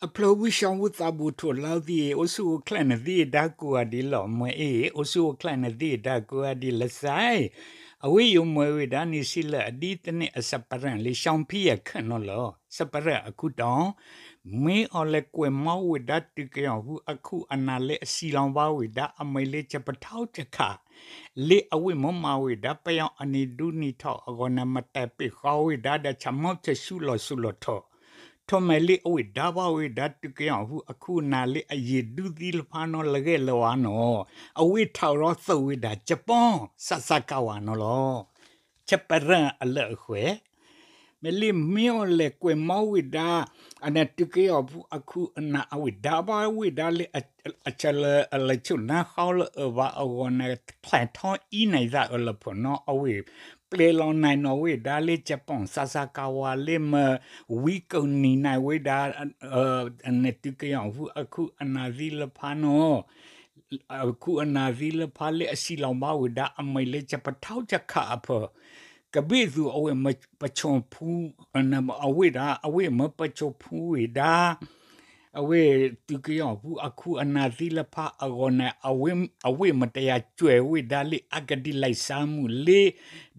အဖျၢၣ်ဝံၡီဝံသးဘူးထိၣ်လါသံအံၤ အိၣ်ဆူၣ်အိၣ်ချ့နသံအဒါကိးဂၤဒဲးလီၤ. မွဲအ့ၣ် အိၣ်ဆူၣ်အိၣ်ချ့နသံအဒါကိးဂၤဒဲးလၢစဲအံၤ, အဝဲယိၤမွဲဝဲဒၣ်န့ၣ်စံးလၢအဒ်သိးန့ၣ် အစပရၢၣ်လၢ ရှီဖံယဲၢ်ခၢၣ်နီၤလီၤ. စပရၢၣ်အခိၣ်တီ, မ့ၢ်အီၤလဲၤကွဲးမီဝဲဒၣ် တုၤကယီၢ်ပူၤအခိၣ်အနၢ်လၢအစံၣ်လီၤဘၣ်ဝဲဒၣ်အမံၤလၢ ကပထီကခး လၢအဝဲမၤဝဲဒၣ်ပယီၤအနံၤဒူနံၤထီၣ်အဂီၢ်န့ၣ် မတၤပ့ၢ်ဃီဝဲဒၣ်ဒီး ဆၣ်မီၣ်ဆၣ်ဆူလီၤစိၤလီၤထီ, ထီၣ်မဲာ်လၢအဝဲဒါဘၣ်ဝဲဒၣ် တုၤကယီၢ်ပူၤအခိၣ်အနၢ်လၢအယံာ်ဒူသံလၢဖးနီၤ လၢဂဲၤလၢဝါနီၤ, အဝဲထီၣ်ရီသိးဝဲဒၣ် ကပီၣ် စးစးကဝးနီၤလီၤ. ဆၢပရၢၣ်အလၢအဃဲၤ မ့ၢ်လၢမ့ၢ်အီၤလဲၤကွဲးမီဝဲဒၣ် အန့ၣ် တုၤကယီၢ်ပူၤအခိၣ်အနၢ် အဝဲဒါဘၣ်ဝဲဒၣ်လၢ အဆၢလၢအလဲၤဆူၣ်နါဃီလၢအဘၣ်အဂီၢ်န့ၣ် ဖျဲၣ်ထီအံၤန့ၣ်သးအၢလၢဖၢၣ်နီၤ အဝဲ ပျဲလီၤနၤနီၤဝဲဒၣ်လၢ ကပီၣ် စးစးကဝးလၢမ့ၢ် ဝံကိးနံၤနၤဝဲဒၣ် န့ၣ် တုၤကယီၢ်ပူၤအခိၣ်အနၢ်သံလၢဖးနီၤ အခိၣ်အနၢ်သံလၢဖးလၢအစံၣ်လီၤဘၣ်ဝဲဒၣ်အမံၤလၢ ကပထီကခးအဖၢၣ်, ကဘ့ၣ်သုးအဝဲမၢပဆိဖူ အဝဲဒၣ် အဝဲမၢပဆိဖူဝဲဒၣ် အဝဲ တုၤကယီၢ်ပူၤအခိၣ်အနၢ်သံလၢဖးအဂီၢ်န့ၣ် အဝဲမတယၤကွဲးဝဲဒၣ်လၢ အကဒံလံာ်စၢ်မုၢ်လ့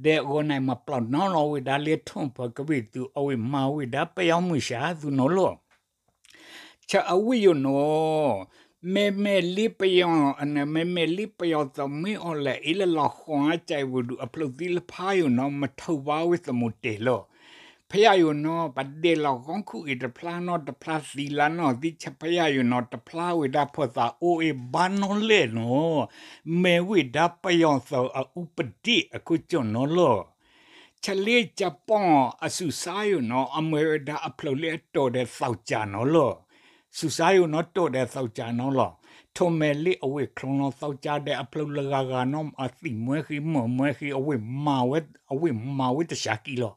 ဒီးအဂီၢ်န့ၣ် မၤပျီၢ်နီၣ်လီၤဝဲဒၣ်လၢ ထီၣ်ဖၢၣ်ကဘ့ၣ်သုး အဝဲမၤဝဲဒၣ်ပယီၤမုၢ်စှၤသုးနီၤလီၤ. ဆၢအဝဲယိၤနီၤ မ့မ့ၢ်လၢပယီၤ မ့မ့ၢ်လၢပယီၤသုးမ့ၢ်အီၤလဲၤအံၤလၢလီၤဃီအကဲပူၤဒုး အဖျၢၣ်သံလၢဖးယိၤနီၤ မထိးဘၣ်ဝဲသမူးတဲာ်လီၤ. ဖဲယိၤနီၤ ပဒဲးလီၤဂီၢ်ခူၣ်အံၤတဖျါနီၤ တဖျါသံလၢနီၤသံ ဆၢဖဲယိၤနီၤ တဖျါဝဲဒၣ်ဖိသၣ်အိၣ်အံၤဘၣ်နီၤလဲၣ်နီၤ မ့ၢ်ဝဲဒၣ်ပယီၤသုးအအူပဒ့ၣ်အခိၣ်ကၠီၣ်နီၤလီၤ. ဆၢလၢကပီၣ်အစုစါယိၤနီၤ အမ့ၢ်ဝဲဒၣ်အဖျၢၣ်လၢအတီၢ်ဒီးသီကၠၣ်နီၤလီၤ. စုစါယိၤနီၤတီၢ်ဒီးသီကၠၣ်နီၤလီၤ. ထီၣ်မဲာ်လၢအဝဲချီနီၤသီကၠၣ်ဒီးအဖျၢၣ်လၢဂၤဂၤနီၤ အသံၣ်မွဲဃံ မၢၢ်မွဲဃံ အဝဲ အဝဲမၤဝဲတစှၤကံလီၤ.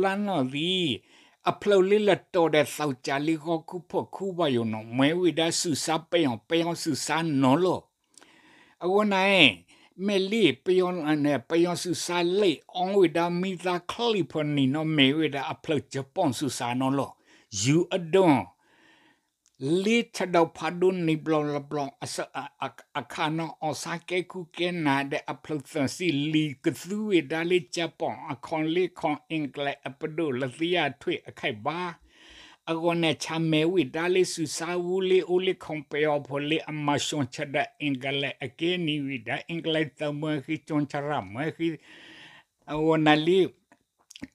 လၢနီၣ်သံ အဖျၢၣ်လၢလတီၢ်ဒီးသီကၠၣ်လၢဂီၢ်ခူၣ်ဖီၣ်ခူၣ်ဘၣ်ယိၤနီၤ မ့ၢ်ဝဲဒၣ်စုစါပယီၤ ပယီၤစုစါနီၤလီၤ. အဃိန့ၣ် မ့ၢ်လံ ပယီၤ ပယီၤစုစါလံာ်အီဝဲဒၣ်မံသးချံဖၢၣ်နံၤနီၤ မ့ၢ်ဝဲဒၣ်အဖျၢၣ်ကပီၣ်စုစါနီၤလီၤ. ယူၤအဒိၣ် လၢဆၢဒီးဖးဒိၣ်နံၤဘျီလၢဘျီ အခါနီၤ အီၣ်ဆါကဲခူကဲနၤဒီးအဖျၢၣ်သၢဆံလံၤ ကသူဝဲဒၣ်လၢကပီၣ်အခီလ့ခီ အ့ၣ်ကလံးအပဒိၣ်လၢသံယၤထွဲအခဲအံၤဘၣ် အဂီၢ်န့ၣ် ဆၣ်မဲာ်ဝဲဒၣ်လၢစုစါဝူလၢအိၣ်လၢခီပယီၤဖိလၢအမၤဆှီဆၢဒီး အ့ၣ်ကလံးအကဲနံၤဝဲဒၣ် အ့ၣ်ကလံးသၢမွဲဃံ ကၠီဆရၣ်မွဲဃံ အဂီၢ်န့ၣ်လံ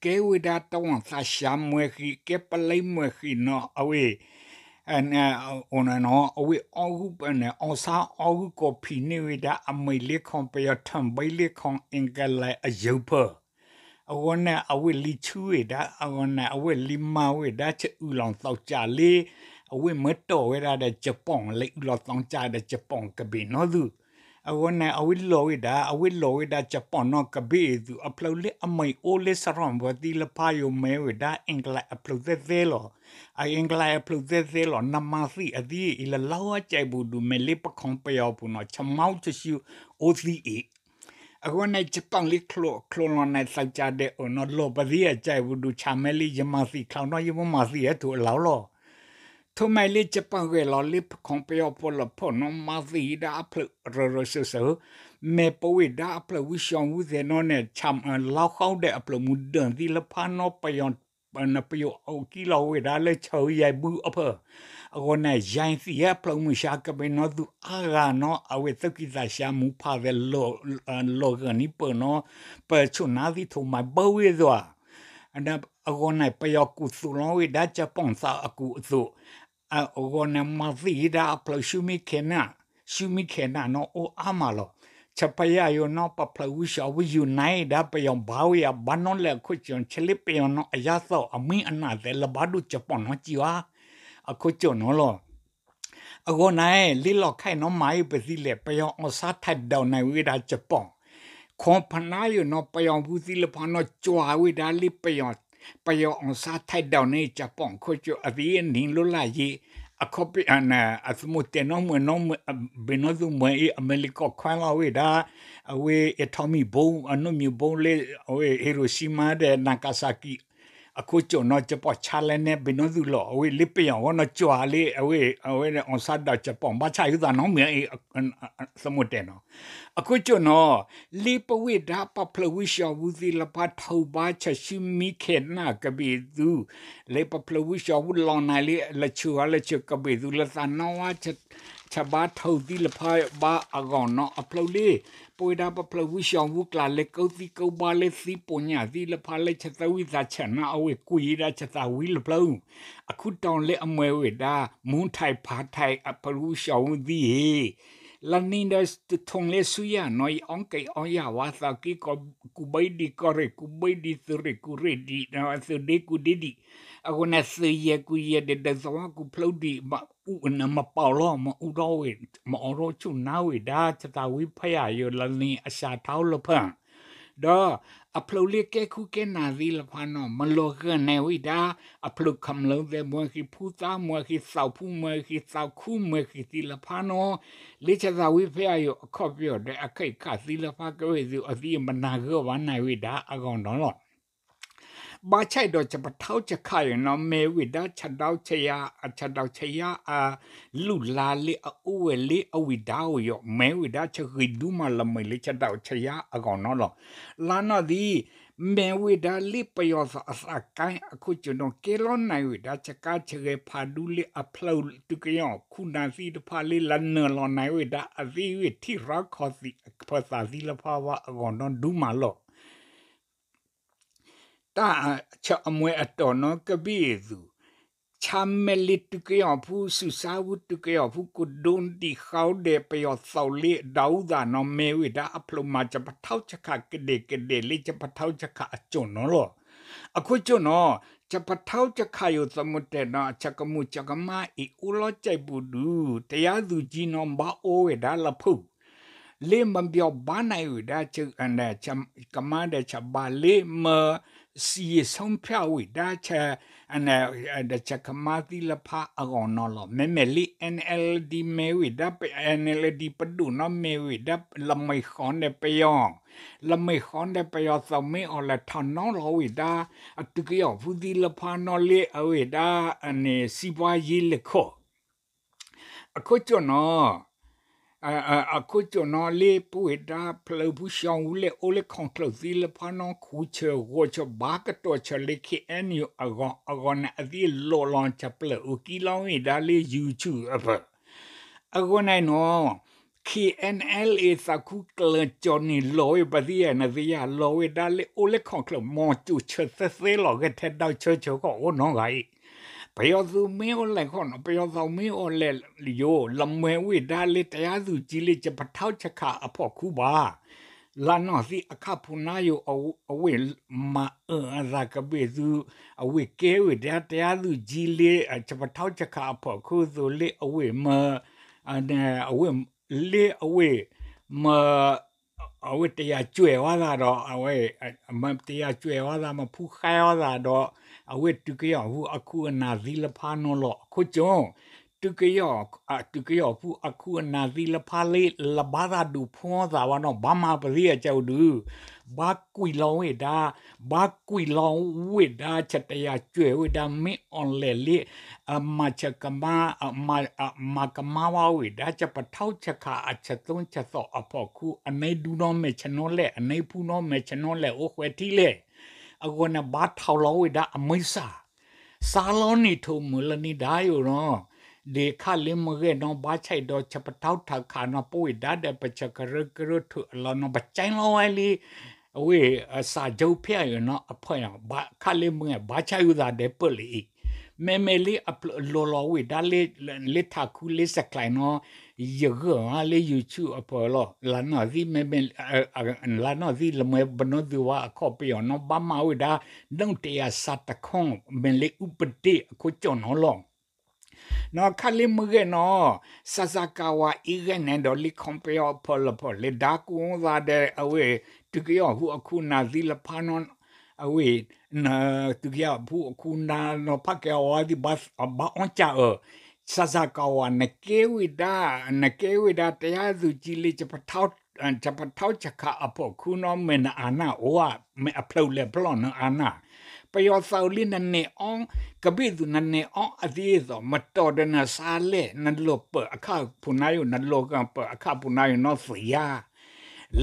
ကဲဝဲဒၣ်တဝီၢ်သးစှၤမွဲဃံ ကဲပလံးမွဲဃံနီၤ အဝဲ အဝဲအီၣ်ဂုၢ်န့ၣ် အီၣ်ဆါအီၣ်ဂုၢ်ကီၢ်ဖံးန့ၢ်ဝဲဒၣ်အမံၤလၢခီပယီၤ ထၢၣ်ဘံလၢခီ အ့ၣ်ကလံးအယၢၤဖၢၣ် အဂီၢ်န့ၣ် အဝဲလံဆူဝဲဒၣ် အဂီၢ်န့ၣ် အဝဲလံမၤဝဲဒၣ်ဆၢအုၣ်လီၤသီကၠၣ်လံ အဝဲမၢတီၢ်ဝဲဒၣ်ဒီးကပီၣ် လံအုၣ်လီၤသီကၠၣ်ဒီးကပီၣ်ကဘ့ၣ်နီၣ်သု အဂီၢ်န့ၣ် အဝဲလီၤဝဲဒၣ် အဝဲလီၤဝဲဒၣ်ကပီၣ်နီၣ်ကဘ့ၣ်အံၤသုး အဖျၢၣ်လၢအမံၤအိၣ်လၢစရီမၢသံလၢဖးယိၤမ့ၢ်ဝဲဒၣ် အ့ၣ်ကလံးအဖျၢၣ်သဲသဲလီၤ. အ့ၣ်ကလံးအဖျၢၣ်သဲသဲလီၤ နမၤသံအသံအံၤလၢလီၤအကဲပူၤဒုး မ့ၢ်လၢပခီပယီၤပူၤနီၣ် ဆၢမီၣ်ဆၢဆူအိၣ်သံအံၤ အဂီၢ်န့ၣ် ကပီၣ်လံချိၣ်လီၤန့ၣ် သးကၠၢ်ဒဲးအၢၣ်နီၣ်လီၤပသံအကၠၢ်ပူၤဒုး ဆၣ်မဲာ်လံ ယမၤသံချီနီၣ် ယမ့ၢ်မၤသံဟဲထီၣ်အလီၢ်လီၤ. ထီၣ်မဲာ်လံ ကပီၣ်ဂဲၤလီၤလၢပခီပယီၤဖိလီၤဖီၣ်နီၣ် မၤသံဒၣ်အဖျၢၣ်ရၢၢ်ရၢၢ်စၢၢ်စၢၢ် မ့ၢ်ပဝဲဒၣ်အဖျၢၣ်ဝံၡီဝံသဲးနီၣ်န့ၣ် ဆၣ်လီၤဃီဒဲးအဖျၢၣ်မူဒၢၣ်သံလၢဖးနီၣ် ပယီၤ ပယီၤအိၣ်ကံလီၤဝဲဒၣ်လၢဆၢယဲၢ်ဘုအဖၢၣ် အဂီၢ်န့ၣ် ယဲၢ်သံဟဲဖျၢၣ်မုၢ်ဆှါကဘ့ၣ်နီၣ်သုအါဂၤနီၣ် အဝဲသုးက့သးစှၤမူဖးသဲး လီၤဂာ်န့ၢ်ပၢၢ်နီၣ် ပဆိၣ်နါသံထိၣ်မးဘၢဝဲသ့ၣ် အဂီၢ်န့ၣ် ပယီၤကူၣ်သိးလီၤဝဲဒၣ်ကပီၣ်သးအကူၣ်အသိး အဂီၢ်န့ၣ် မၤသံဒၣ်အဖျၢၣ်ဆူမ့ၢ်ခဲနၣ် ဆူမ့ၢ်ခဲနၣ်နီၣ်အိၣ်အါမးလီၤ. ဆၢဖဲယိၤနီၣ် ပဖျၢၣ်ဝံၡီဝံယူၤနၢ်ဒၣ်ပယီၤဘၣ်ဝဲယၤ ဘၣ်နီၣ်လဲၣ်အခိၣ်ကၠီၣ် ဆၢလၢပယီၤနီၣ်အယါသီၣ်အမံၤအနၢ်သဲးလၢဘၣ်ဒိကပီၣ်နီၣ်ကံဘၣ် အခိၣ်ကၠီၣ်နီၣ်လီၤ. အဂီၢ်န့ၣ် လၢလီၢ်ခါအံၤနီၣ် မၤအံၤပသံလဲၣ် ပယီၤအီၣ်ဆါထဲးဒိးန့ၢ်ဝဲဒၣ်ကပီၣ် ခီဖနါယိၤနီၣ် ပယီၤဝူသံလၢဖးနီၣ် ကွၢ်ဝဲဒၣ်လၢပယီၤ ပယီၤအီၣ်ဆါထဲးဒိးန့ၢ်ကပီၣ်ခိၣ်ကၠိအသံအနံၤလိၤလၢယံၤ အခီပညီ အသမူတဲနီၣ်မုၢ်နီၣ် ဘ့ၣ်နီၣ်သုမွဲအံၤ အမဲရကီၣ်ခွဲလီၤဝဲဒၣ် အဝဲ atomic bomb အနိၣ်မံၤဘိလၢ အဝဲ Hiroshima ဒီး Nagasaki အခိၣ်ကၠိၣ်နီၤ ကပီၤဆါလဲၣ်နဲဘ့ၣ်နီၢ်သုးလီၤ အဝဲလၢပယီၤဂီၢ်နီၤ ကွၢ်လၢအဝဲ အဝဲန့ၣ် အောင်ဆန်းဒေါ် ကပီၤဘၣ်ဆၣ်ယုၢ်သးနီတမံၤအံၤ သမိးတဲနီၤ အခိၣ်ကၠိၣ်နီၤ လၢပဝဲဒၣ်ပှၤဖျၢၣ်ဝံၡီၤဝူသ့ၣ်တဖၣ် ထုးဘါဆၢၣ်ဆူမံခ့နၢ်ကဘ့ၣ်သု လၢပှၤဖျၢၣ်ဝံၡီၤဝူလီၤနၤလၢ လၢဆၢဂၤလၢဆၢကဘ့ၣ်သု လၢသးနီၣ်ဝါ ဆၢဘါထုးသ့ၣ်တဖၣ်ဘၣ်အဂီၢ်နီၤ အဖျိလၢ ပဝဲဒၣ်ပှၤဖျၢၣ်ဝံၡီၤဝူကျါ လၢကီၢ်သံကီၢ်ဘၣ်လၢသံပိာ်ညၣ်သ့ၣ်တဖၣ် လၢဆၢသၢဝံၣ်သးဆၢၣ်နီၤ အဝဲကွံာ်ဝဲဒၣ်ဆၢသးဝံၣ်လၢပျၢၤ အခုတီၤလၢအမ့ၢ်ဝဲဒၣ် မူထၢၣ်ဖးထၢၣ်အဖျၢၣ်ဝံၡီၤဝူသ့ၣ်အံၤ လၢနံၤဒီးတထိၣ်လၢဆူယၤနီၤ ယအီၣ်က့ၤအီယၢ်ဝဲသးက့ ကူၣ်ဘ့ၣ်ဒံး ကီၢ်ရ့ၣ်ကူၣ်ဘ့ၣ်ဒံး သုးရ့ၣ်ကူၣ်ရ့ၣ်ဒံး သုးဒ့ကူၣ်ဒ့ဒံး အဃိန့ၣ် သုးယဲၢ်ကူၣ်ယဲၢ်ဒံး ဒုးသဝီကူၣ်ဖျိဒံး မပီလီၤ မအူထီၣ်ဝဲ မအီၣ်ထီၣ်ဆူၣ်နါဝဲဒၣ် ဆၢသးဝံၣ်ဖဲယၤယိာ်လၢနံၤအစှၤထီၣ်လၢဖၢ ဒီးအဖျိလၢကဲခူကဲနၢ်သ့ၣ်တဖၣ်နီၤ မလီၤဂာ်န့ၢ်ဝဲဒၣ် အဖျိခမျၢၣ်သ့ၣ် မ့ၢ်ဃ့ဖူသး မ့ၢ်ဃ့သးဖူ မ့ၢ်ဃ့သးခူ မ့ၢ်ဃ့သ့ၣ်တဖၣ်နီၤ လၢဆၢသးဝံၣ်ဖဲယၤယိာ်အခီပညီဒီး အခ့ၣ်ခးသ့ၣ်တဖၣ်ကဝဲၢ်သုးအသံၣ် မနၤဂၢၢ်ဘၣ်န့ၢ်ဝဲဒၣ်အဂီၢ်နီၤလီၤ ဘၣ်ဆၣ်ဒီးဆၢဖးထီဆၢခးအံၤနီၤ မ့ၢ်ဝဲဒၣ်ဆၢဒိးဆၢယၤ ဆၢဒိးဆၢယၤအလုၢ်လၢ်လၢအအိၣ်ဝဲလၢအဝံၣ်ဒါဧိၤယိာ် မ့ၢ်ဝဲဒၣ်ဆၢဂ့ၤဒိၣ်မးလၢမ့ၢ်လၢဆၢဒိးဆၢယၤအဂီၢ်နီၤလီၤ. လၢနီၢ်သံ မ့ၢ်ဝဲဒၣ်လၢပယီၤသးအသးကါအခိၣ်ကၠိၣ်နီၤ ကဲလီၤနၤဝဲဒၣ်ဆှးဆှဲးဖးဒူလၢအဖျၢၣ် သုးကယီၢ်ခူၣ်နၢ်သ့ၣ်တဖၣ်လၢ လၢနၢၤလီၤနၤဝဲဒၣ်အသ့ဝဲထံရူၢ်ကီၢ်သဲးအဖၢသးသ့ၣ်တဖၣ်ဝဲအဂီၢ်နီၤ ဒိၣ်မးလီၤ. တၢ်ဆၢအမွဲအတီၢ်နီၤ ကဘ့ၣ်အံၤသုး ဆၢမ့ၢ်လၢသုးကယီၢ်ဖိ သုးစၢ်ဝူ သုးကယီၢ်ဖိ ကဒိတံၢ်ဃီဒဲး ပယီၤသုးလၢဒုးသးနီၤ မ့ၢ်ဝဲဒၣ်အဖျိမၤဆၢဖးထီဆၢခးကဒဲးကဒဲးလၢဆၢဖးထီဆၢခးအကၠိၣ်နီၤလီၤ. အခိၣ်ကၠိၣ်နီၤ ဆၢဖးထီဆၢခးယိာ်သးမူတဲာ်နီၤ ဆၢကမူၣ်ဆၢကမါအံၤအိၣ်လီၤစဲးပူၤဒုး တယါသူၣ်ကၠံနီၤ ဘၣ်အိၣ်ဝဲဒၣ်လၢဖုၣ် လၢမၤဘျီၣ်ဘၣ်နၤဝဲဒၣ် ကမါဒီးဆၢဘၣ်လၢမၢ စံးယံာ်ဆိဖၠၣ်ဝဲဒၣ်ဆၢ ဒီးဆၢကမါသ့ၣ်တဖၣ်အဂီၢ်နီၤလီၤ. မ့မ့ၢ်လၢ NLD မ့ၢ်ဝဲဒၣ် NLD ပဒိၣ်နီၤ မ့ၢ်ဝဲဒၣ် လမ့ၢ်ဃီန့ၣ်ပယီၤ လမ့ၢ်ဃီန့ၣ်ပယီၤသုးမ့ၢ်အီၤလဲၤထီၣ်နီၤလီၤဝဲဒၣ် အသုးကယီၢ်ဖိသ့ၣ်တဖၣ်နီၤလၢအဝဲဒၣ်န့ၣ် စံးပှၤယ့လၢခီၣ် အခိၣ်ကၠိၣ်နီၤ အခိၣ်ကၠိၣ်နီၤ လၢပဝဲဒၣ်ဖျၢၣ်ဖုၣ်ဆှီဝူလၢအိၣ်လၢခီၣ်ချၢၣ်သ့ၣ်တဖၣ်နီၤ ခူၣ်ဆၢၣ်ဂီၤဆၢၣ်ဘါကတီၢ်ဆၢၣ်လၢ KNU အဂီၢ် အဂီၢ်န့ၣ် အသ့ၣ်လိၣ်လီၤဆၢပျၢၢ်အိၣ်ကံလီၤဝဲဒၣ်လၢ YouTube အဖၢ အဂီၢ်န့ၣ်နီၤ KNLA သးခူကျၢၢ်ကၠီၣ်န့ၣ် လီၤဝဲပသ့ၣ်ညါ နသ့ၣ်ညါ လီၤဝဲဒၣ်လၢအိၣ်လၢခီၣ်ချၢၣ် မီၤစိၤဆၢသၢသ့လီၤ ဂဲၤထဲဒၣ်ဆၢဆၢကီၢ်အိၣ်နီတဂၤအံၤ ပယီၤသုးမ့ၢ်အိၣ်လဲၤခီၣ်နီၤ ပယီၤသုးမ့ၢ်အိၣ်လဲၤယိာ် လမ့ၢ်ဝဲဒၣ်လၢတယါသူၣ်ကၠံလၢဆၢဖးထီဆၢခးအဖီခိၣ်ဘၣ် လၢနီၢ်သံအခါဖူနါယိာ် အဝဲမၤအၢအသးကဘ့ၣ်သု အဝဲကဲဝဲဒၣ်တယါသူၣ်ကၠံလၢ ဆၢဖးထီဆၢခးအဖီခိၣ်သိးလၢအဝဲမၢ အဝဲ လၢအဝဲမၢ အဝဲတယါကွဲးဝဲသးဒီး အဝဲ မၢတယါကွဲးဝဲသးမၢဖူဃဲဝဲသးဒီး အဝဲသုးကယီၢ်ဖိအခိၣ်အနၢ်သ့ၣ်တဖၣ်နီၤလီၤ အခိၣ်ကၠိၣ် သုးကယီၢ် သုးကယီၢ်ဖိအခိၣ်အနၢ်သ့ၣ်တဖၣ်လၢ လၢဘၣ်သးဒုးဖီသးဝဲနီၤ ဘၣ်မၤပသ့ၣ်ညါကဒုး ဘၣ်ကွံာ်လီၤဝဲဒၣ် ဘၣ်ကွံာ်လီၤဝဲဒၣ် ဆၢတယါကွဲးဝဲဒၣ် မ့ၢ်အီၤလဲၤလၢ အမၤဆၢကမါ မၤကမါဝဲဝဲဒၣ် ဆၢဖးထီဆၢခးအဆၢသိဆၢသီအဖီခိၣ် အန့ၣ်ဒူနီၤမဲာ်ဆၢနီၤလဲၣ် အန့ၣ်ဖူနီၤမဲာ်ဆၢနီၤလဲၣ် အိၣ်ဃဲထံလဲၣ် အဂီၢ်န့ၣ် ဘၣ်ထီၣ်လီၤဝဲဒၣ်အမံစၢ် စးလီၤန့ၣ်ထိၣ်မုၢ်လၢန့ၣ်ဒါယိာ်နီၤ ဒ်ခါလၢမုၢ်ဂဲၤနီၤ ဘၣ်ဆၣ်ဒီးဆၢဖးထီဆၢခးနီၤ ပဝဲဒၣ်ဒီးပဆၢကရၢကရၢထုးအလီၤနီၤ ပကဲလီၤဝဲလံ အဝဲ စၢ်ကၠိဖဲအံၤနီၤ အဖၢ ခါလၢမုၢ်ဂဲၤ ဘၣ်ဆၣ်ယုၢ်သးဒဲးပၢၢ်လံအံၤ မ့မ့ၢ်လၢအဖျၢၣ်လိၣ်လီၤဝဲဒၣ်လၢ လၢထးခူလၢစဲးကျဲးနီၤ ယဂၢၢ်လၢ YouTube အဖၢလီၤ လၢနီၢ်သံ မ့မ့ၢ် လၢနီၢ်သံ လၢမ့ၢ်ပနီၢ်သုးဝါအခီပညီနီၤ ဘၣ်မၤဝဲဒၣ် ဒိၣ်တယါစးတခီ မ့ၢ်လၢအူပဒ့ၣ်အခိၣ်ကၠိၣ်နီၤလီၤ နီၤခါလၢမုၢ်ဂဲၤနီၤ စးစးကဝးအံၤဂဲၤန့ၣ်ဒီး လၢခီပယီၤအဖၢလၢဖၢလၢဒါကူသးဒီး အဝဲ သုးကယီၢ်ဖိအခိၣ်နၢ်သ့ၣ်တဖၣ်နီၤ အဝဲ သုးကယီၢ်ဖိအခိၣ်နၢ်နီၤ ဖးကဲအီၤဝဲသ့ၣ် ဘၣ်အီၣ်ကၢအၢ စးစးကဝး နကဲဝဲဒၣ် နကဲဝဲဒၣ်တယါသူၣ်ကၠံလၢ ဆၢဖးထီဆၢခးအဖီခိၣ်နီၤ မ့ၢ်နအနၢ်အိၣ်ဧါ မ့ၢ်အဖျၢၣ်လဲၤပလီၢ်နအနၢ် ပယီၤသးအိၣ်လံနနဲၣ်အီ, ကဘ့ၣ်သူၣ်နနဲၣ်အီအသ့အသိး မတီၢ်ဒီးနစးလဲၣ် နလိၣ်ပၢၢ်အခၣ်ဖူၣ်နါယိာ် နလိၣ်ပၢၢ်အခၣ်ဖူၣ်နါယိာ်နီၢ်သံးယါ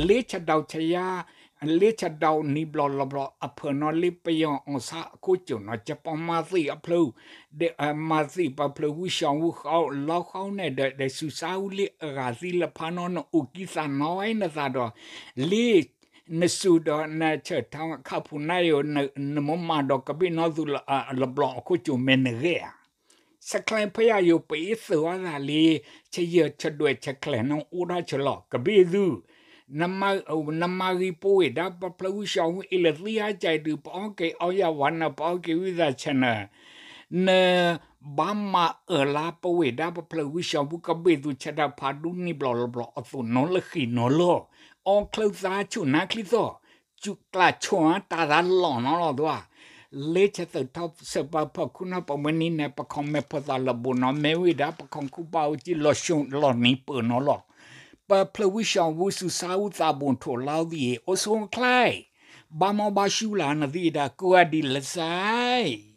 လ့ဆဒိၣ်ဆယါ, လ့ဆဒိၣ်နံၣ်ဘျီၣ်လီၤဘျီၣ် အဖၢၣ်နီၤလၢပယီၤအီၣ်ဆါအခိၣ်ကၠိၣ်နီၤ ကပီၤမၤသံၣ်အဖျၢၣ်, မၤသံၣ်ပဖျၢၣ်ဝံၣ်စီၣ်ဝံၣ်ဃီလီၤဃီန့ၣ်ဒီး ဒီးစူၤစါဝံၣ်လံအဂၤသံလၢဖးနီၤ နအိၣ်ကံသးနီၤဝဲနသးဒီး လံ နစူၤဒီးနဆၢၣ်ထီၣ်ခၣ်ဖူၣ်နါယိာ် နမိၢ်မၤဒီးကဘ့ၣ်နီၢ်သူၣ်လီၤဘျီၣ်အခိၣ်ကၠိၣ်မဲာ်နဂဲၢ်ဧါ ဆဲးကျဲးဖဲယၤယိာ် ပအ့ၣ်သုးအသးလံ, ဆယၢၢ်ဆဒွဲၣ်ဆဲးကျဲးနီၢ်အိၣ်ဒၣ်ဆၢလီၤ ကဘ့ၣ်သု, နမၤဂ့ၤပဝဲဒၣ်ပဖျၢၣ်ဝံၣ်စီၣ်ဝံၣ်အ့ၣ်လၢသံအါကၠဲးဒုး ပအီၣ်က့ၤအီယၢ်ဝၤနၢၤ ပအီၣ်က့ၤဝံသးဆၢနၢၤ, နဘၣ်မၤအၢၣ်လါပဝဲဒၣ်ပဖျၢၣ်ဝံၣ်စီၣ်ဝံၣ်ကဘ့ၣ်သုဆဲးဒၣ်ဖးဒိၣ်နံၣ်ဘျီၣ်လီၤဘျီၣ်အသိးနီၤလၢဃံနီၤလီၤ, အီၣ်ချၢသးဆူၣ်နါချံသီၣ် စူၣ်ကျးဆိၣ်အါတၢ်သးလီၢ်နီၤလီၤသး, လ့ဆဲးသုးထီၣ်စၢၢ်ပၢဖီၣ်ခူနီၤ ပမ့ၢ်နံၤန့ၣ် ပခီၣ်မဲာ်ဖိသၣ်လၢာ်ဘိၣ်နီၤ မ့ၢ်ဝဲဒၣ်ပခီၣ်ခူပာ်အိၣ်ကံလီၤဆိလီၤနံၤပၢၢ်နီၤလီၤ, ပဖျၢၣ်ဝံၣ်စီၣ်ဝံၣ်စူၤစါဝံၣ်သးဘိၣ်ထိၣ်လီၤသံး အိၣ်ဆူၣ်အိၣ်ချါ, ဘၣ်မီဘၣ်ဆူၣ်လၢနသံးဒၣ်ကိးဂၤဒဲးလၢစဲး